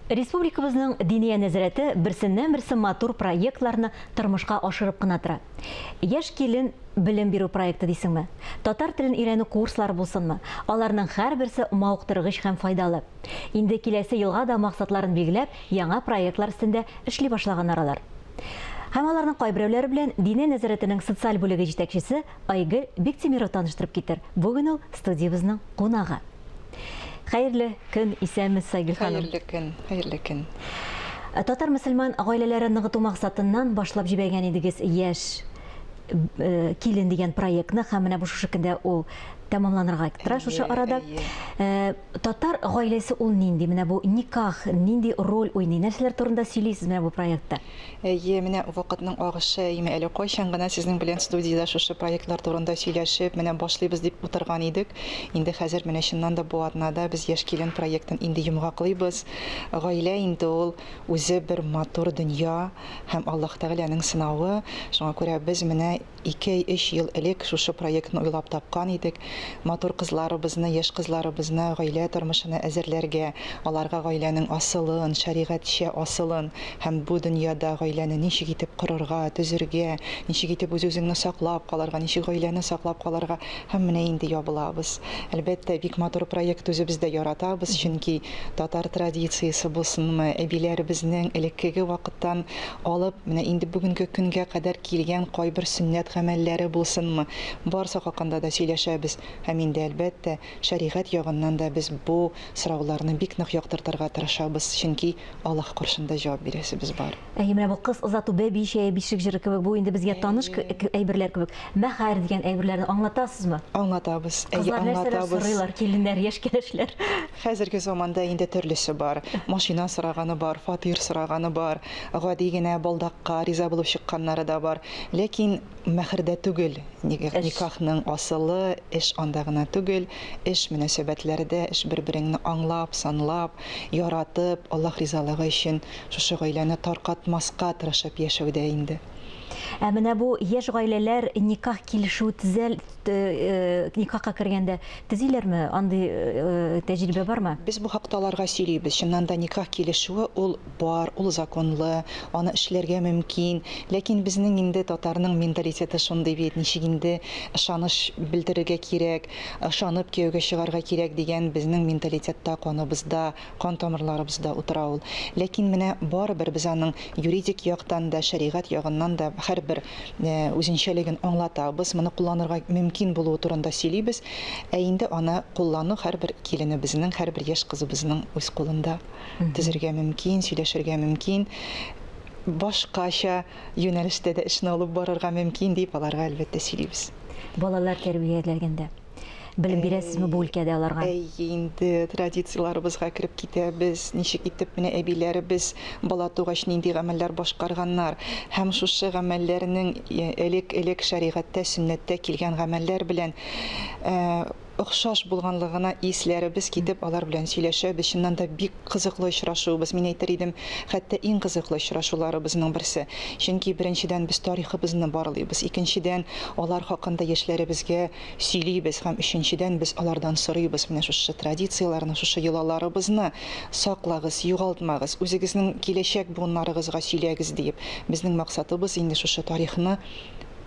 Республикабызның Диния нәзарәте берсеннән-берсе матур проектларны тормышка ашырып кына тора. Яшь килен белем бирү проекты дисеңме, татар телен өйрәнү курслары булсынмы, аларның һәрберсе мавыктыргыч һәм файдалы. Инде киләсе елга да максатларын билгеләп, яңа проектлар өстендә эшли башлаганнар алар. Һәм аларның кайберәүләре белән Диния нәзарәтенең социаль бүлеге җитәкчесе Айгөл Биктимирова таныштырып китер. Бүген ул студиябезнең кунагы. Хәерле көн, исәнмесез, Айгөл ханым. Хәерле көн, хәерле көн. Э, татар мөселман гаиләләрен ныгыту максатыннан башлап җибәргән идегез яшь э, килен дигән проектны һәм менә бу шушы көндә ул тәмамланырга тора шушы арада. Э, татар гаиләсе ул нинди? Менә бу никах нинди роль уйный? Нәрсәләр турында сөйлисез менә бу проектта? Әйе, менә вакытның агышы, әйеме, әле кайчан гына сезнең белән студиядә шушы проектлар турында сөйләшеп, менә башлыйбыз дип утырган идек. Инде хәзер менә чыннан да бу атнада без Яшь килен проектын инде йомгаклыйбыз. Гаилә инде ул үзе бер матур дөнья һәм Аллаһ Тәгаләнең сынавы. Шуңа күрә без менә Ике-өч ел элек шушы проектны уйлап тапкан идек. Матур кызларыбызны, яшь кызларыбызны гаилә тормышына әзерләргә, аларга гаиләнең асылын, шәригатьчә асылын һәм бу дөньяда гаиләне ничек итеп корырга, төзергә, ничек итеп үз-үзеңне саклап калырга, ничек гаиләне саклап калырга һәм менә инде ябылабыз. Әлбәттә, бик матур проект, үзебез дә яратабыз, чөнки татар традициясе булсынмы, әбиләребезнең элеккеге вакыттан алып, менә инде бүгенге көнгә кадәр килгән кайбер сөннәт гамәлләре булсынмы, барысы хакында да сөйләшәбез. Һәм инде, әлбәттә, шәригать ягыннан да без бу сорауларны бик нык яктыртырга тырышабыз, чөнки Аллаһ каршында җавап бирәсебез бар. Әйе, менә бу кыз озату, бәби чәе, бишек җыры кебек, бу инде безгә таныш әйберләр кебек. Мәхәр дигән әйберләрне аңлатасызмы? Аңлатабыз, әйе, Кызлар нәрсәләр аңлатабыз. сорыйлар, киленнәр, яшь кәләшләр? Хәзерге заманда инде төрлесе бар. Машина сораганы бар, фатир сораганы бар, гади генә балдакка риза булып чыкканнары да бар. Ләкин мәһердә түгел Эш. никахның асылы, эш анда гына түгел, эш мөнәсәбәтләрдә, эш бер-береңне аңлап, санлап, яратып, Аллаһ ризалыгы өчен шушы гаиләне таркатмаска тырышып яшәүдә инде. Ә менә бу яшь гаиләләр никах килешү төзәл никахка кергәндә төзиләрме? Андый тәҗрибә бармы? Без бу хакта аларга сөйлибез. Чыннан да никах килешүе ул бар, ул законлы, аны эшләргә мөмкин. Ләкин безнең инде татарның менталитеты шундый бит, ничек инде ышаныч белдерергә кирәк, ышанып кияүгә чыгарга кирәк дигән безнең менталитетта, каныбызда Кан тамырларыбызда утыра ул. Ләкин менә барыбер без аның юридик яктан да, шәригать ягыннан да һәрбер үзенчәлеген аңлатабыз, моны кулланырга мөмкин булуы турында сөйлибез. Ә инде аны куллану һәрбер киленебезнең, һәрбер яшь кызыбызның үз кулында. Төзергә мөмкин, сөйләшергә мөмкин, башкача юнәлештә дә эшне алып барырга мөмкин, дип аларга, әлбәттә, сөйлибез. Балалар тәрбияләгәндә. Белем бирәсезме бу өлкәдә аларга? Әйе, инде традицияләребезгә кереп китәбез. Ничек итеп менә әбиләребез бала тугач нинди гамәлләр башкарганнар. Һәм шушы гамәлләрнең элек-элек шәригатьтә, сөннәттә килгән гамәлләр белән охшаш булганлыгына исләребез китеп, алар белән сөйләшәбез. Чыннан да бик кызыклы очрашуыбыз, мин әйтер идем, хәтта иң кызыклы очрашуларыбызның берсе. Чөнки, беренчедән, без тарихыбызны барлыйбыз, икенчедән, алар хакында яшьләребезгә сөйлибез һәм өченчедән, без алардан сорыйбыз, менә шушы традицияләрне, шушы йолаларыбызны саклагыз, югалтмагыз, үзегезнең киләчәк буыннарыгызга сөйләгез, диеп. Безнең максатыбыз инде шушы тарихны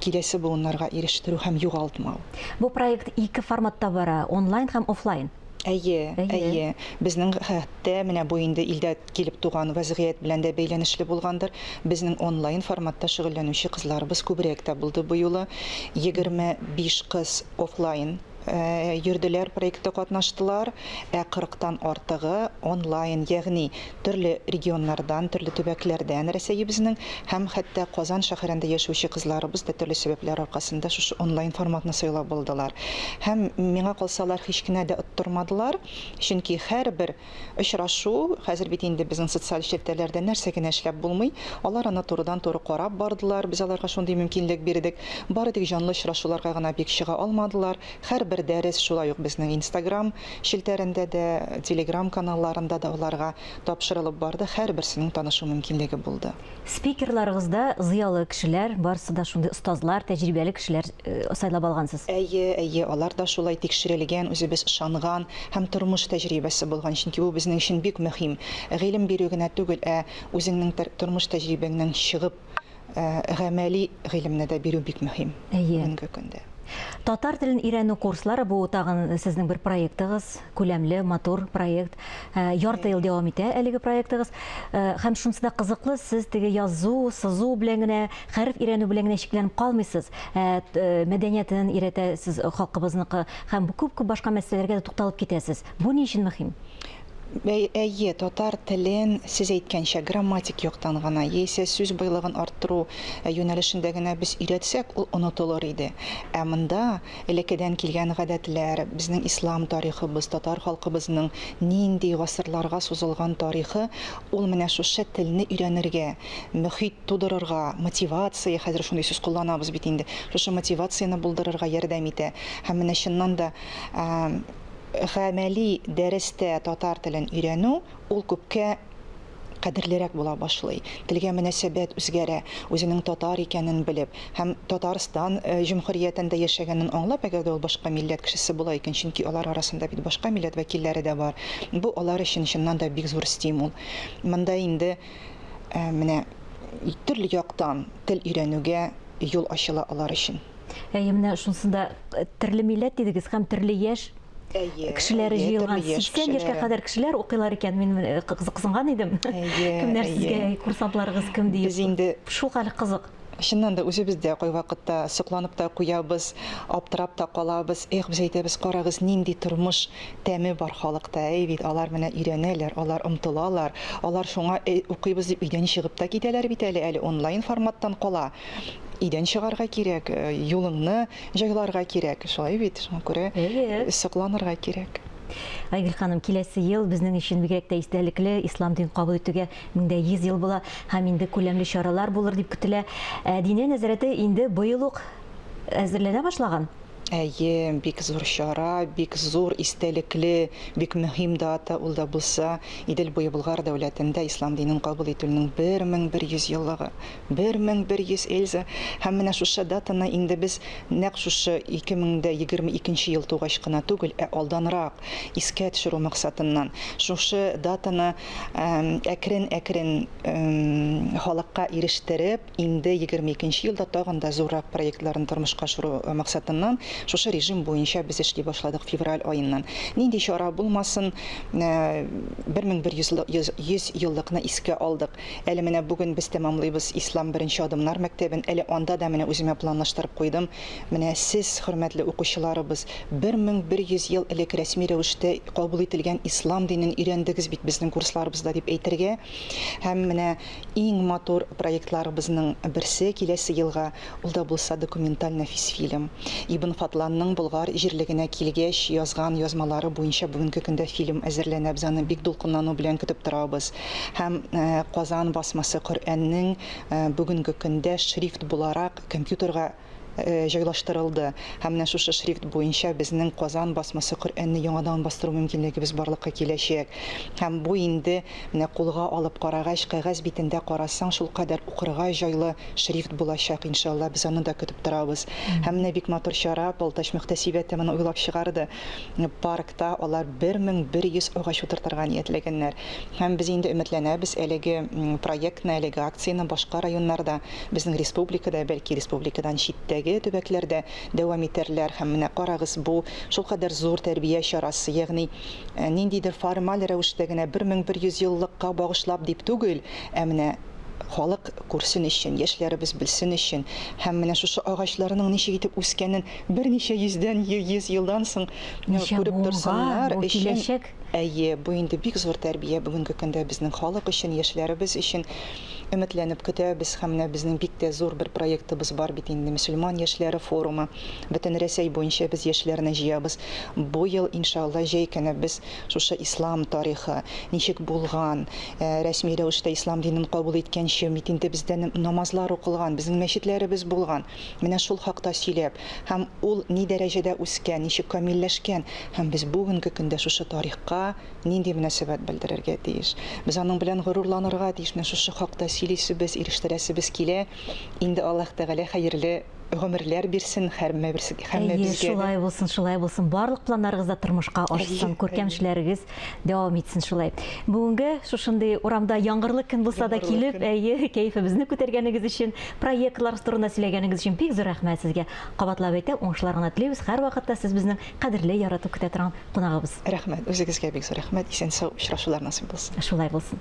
киләсе буыннарга ирештерү һәм югалтмау. Бу проект ике форматта бара, онлайн һәм офлайн. Әйе, әйе. Безнең хәтта менә бу инде илдә килеп туган вәзгыять белән дә бәйләнешле булгандыр, безнең онлайн форматта шөгыльләнүче кызларыбыз күбрәк тә булды бу юлы. 25 кыз офлайн йөрделәр, проектта катнаштылар, ә кырыктан артыгы онлайн, ягъни төрле регионнардан, төрле төбәкләрдән Рәсәебезнең һәм хәтта Казан шәһәрендә яшәүче кызларыбыз да төрле сәбәпләр аркасында шушы онлайн форматны сайлап алдылар. Һәм, миңа калса, алар һич кенә дә оттырмадылар, чөнки һәрбер очрашу, хәзер бит инде безнең социаль челтәрләрдә нәрсә генә эшләп булмый, алар аны турыдан-туры карап бардылар, без аларга шундый мөмкинлек бирдек. Бары тик җанлы очрашуларга гына бик чыга алмадылар. Һәрбер. Һәрбер дәрес шулай ук безнең Инстаграм челтәрендә дә, Телеграм каналларында да аларга тапшырылып барды, һәрберсенең танышу мөмкинлеге булды. Спикерларыгыз да зыялы кешеләр, барысы да шундый остазлар, тәҗрибәле кешеләр сайлап алгансыз. Әйе, әйе, алар да шулай тикшерелгән, үзебез ышанган һәм тормыш тәҗрибәсе булган, чөнки бу безнең өчен бик мөһим. Гыйлем бирү генә түгел, ә үзеңнең тормыш тәҗрибәңнән чыгып, гамәли гыйлемне дә бирү бик мөһим бүгенге көндә. Татар телен өйрәнү курслары, бу тагын сезнең бер проектыгыз, күләмле, матур проект. Ярты ел дәвам итә әлеге проектыгыз. Һәм шунысы да кызыклы, сез теге язу, сызу белән генә, хәреф өйрәнү белән генә чикләнеп калмыйсыз. Мәдәниятен өйрәтәсез халкыбызныкы һәм күп-күп башка мәсьәләләргә дә тукталып китәсез. Бу ни өчен мөһим? Әйе, татар телен, сез әйткәнчә, грамматик яктан гына, яисә сүз байлыгын арттыру юнәлешендә генә без өйрәтсәк, ул онытылыр иде. Ә монда элеккедән килгән гадәтләр, безнең ислам тарихыбыз, татар халкыбызның нинди гасырларга сузылган тарихы, ул менә шушы телне өйрәнергә, мохит тудырырга, мотивация, хәзер шундый сүз кулланабыз бит инде, шушы мотивацияне булдырырга ярдәм итә. Һәм менә чыннан да, Гамәли дәрестә татар телен өйрәнү ул күпкә кадерлерәк була башлый. Телгә мөнәсәбәт үзгәрә, үзенең татар икәнен белеп һәм Татарстан җөмһүриятендә яшәгәнен аңлап, әгәр дә ул башка милләт кешесе була икән, чөнки алар арасында бит башка милләт вәкилләре дә бар, бу алар өчен чыннан да бик зур стимул. Монда инде менә төрле яктан тел өйрәнүгә юл ачыла алар өчен. Әйе, менә шунысында төрле милләт дидегез һәм төрле яшь кешеләре җыелган. 80 яшькә кадәр кешеләр укыйлар икән. Мин кызыксынган идем. Кемнәр сезгә курсантларыгыз кем диеп. Без инде шул хәл кызык. Чыннан да үзебез дә кайвакытта сокланып та куябыз, аптырап та калабыз. Эх, без әйтәбез, карагыз, нинди тормыш тәме бар халыкта, әй бит, алар менә өйрәнәләр, алар омтылалар, алар шуңа укыйбыз дип өйдән чыгып та китәләр бит әле, әле онлайн форматтан кала. Өйдән чыгарга кирәк, юлыңны җайларга кирәк. Шулай бит? Шуңа күрә сокланырга кирәк. Айгөл ханым, киләсе ел безнең өчен бигрәк тә истәлекле, ислам дин кабул итүгә 1100 ел була һәм инде күләмле чаралар булыр дип көтелә. Ә Диния нәзарәте инде быел ук әзерләнә башлаган. Әйе, бик зур чара, бик зур истәлекле, бик мөһим дата, ул да булса, Идел буе Болгар дәүләтендә ислам динен кабул ителүнең 1100 еллыгы. 1100, Эльза! Һәм менә шушы датаны инде без нәкъ шушы 2022 ел тугач кына түгел, ә алданрак искә төшерү максатыннан, шушы датаны әкрен-әкрен халыкка ирештереп, Инде 22 нче елда тагын да зуррак проектларны тормышка ашыру максатыннан шушы режим буенча без эшли башладык февраль аеннан. Нинди чара булмасын, 1100 еллыкны искә алдык. Әле менә бүген без тәмамлыйбыз Ислам беренче адымнар мәктәбен. Әле анда да менә үземә планлаштырып куйдым. Менә сез, хөрмәтле укучыларыбыз, 1100 ел элек рәсми рәвештә кабул ителгән ислам динен өйрәндегез бит безнең курсларыбызда дип әйтергә. Һәм менә Иң матур проектларыбызның берсе киләсе елга, ул да булса документаль нәфис фильм. Ибн Фадланның Болгар җирлегенә килгәч язган язмалары буенча бүгенге көндә фильм әзерләнә, без аны бик дулкынлану белән көтеп торабыз. Һәм Казан басмасы Коръәннең бүгенге көндә шрифт буларак компьютерга җайлаштырылды. Һәм менә шушы шрифт буенча безнең Казан басмасы Коръәнне яңадан бастыру мөмкинлегебез барлыкка киләчәк. Һәм бу инде менә кулга алып карагач, кәгазь битендә карасаң, шулкадәр укырга җайлы шрифт булачак, иншалла, без аны да көтеп торабыз. Һәм менә бик матур чара, Балтач мөхтәсибәте моны уйлап чыгарды. Паркта алар 1100 агач утыртырга ниятләгәннәр. Һәм без инде өметләнәбез, әлеге проектны, әлеге акцияне башка районнарда, безнең республикада, бәлки республикадан читтәге төбәкләрдә дәвам итәрләр. Һәм менә карагыз, бу шулкадәр зур тәрбия чарасы, ягъни ниндидер формаль рәвештә генә 1100 еллыкка багышлап дип түгел, ә менә халык күрсен өчен, яшьләребез белсен өчен һәм менә шушы агачларның ничек итеп үскәнен берничә йөздән, 100 елдан соң Ничә күреп буынга торсыннар бу өчен. киләчәк. Әйе, бу инде бик зур тәрбия бүгенге көндә безнең халык өчен, яшьләребез өчен. Өметләнеп көтәбез һәм менә безнең бик тә зур бер проектыбыз бар бит инде, Мөселман яшьләре форумы. Бөтен Рәсәй буенча без яшьләрне җыябыз. Бу ел, иншалла, җәй көне без шушы ислам тарихы, ничек булган, рәсми рәвештә ислам динен кабул иткәнче бит инде бездә намазлар укылган, безнең мәчетләребез булган. Менә шул хакта сөйләп, һәм ул ни дәрәҗәдә үскән, ничек камилләшкән, һәм без бүгенге көндә шушы тарихка нинди мөнәсәбәт белдерергә тиеш. Без аның белән горурланырга тиеш. Менә шушы хакта сөйлисебез, ирештерәсебез килә. Инде Аллаһ Тәгалә хәерле гомерләр бирсен һәрмәберсегә, Әйе, һәммәбезгә дә. шулай булсын, шулай булсын. Барлык планнарыгыз да тормышка ашсын, Әйе, күркәм әйе. эшләрегез дәвам итсен шулай. Бүгенге шушындый урамда яңгырлы көн булса да Яңгырлы килеп, көн. әйе, кәефебезне күтәргәнегез өчен, проектлар турында сөйләгәнегез өчен бик зур рәхмәт сезгә. Кабатлап әйтәм, уңышлар гына телибез. Һәрвакытта сез безнең кадерле, яратып көтә торган кунагыбыз. Рәхмәт, үзегезгә бик зур рәхмәт. Исән-сау очрашулар насыйп булсын. Шулай булсын.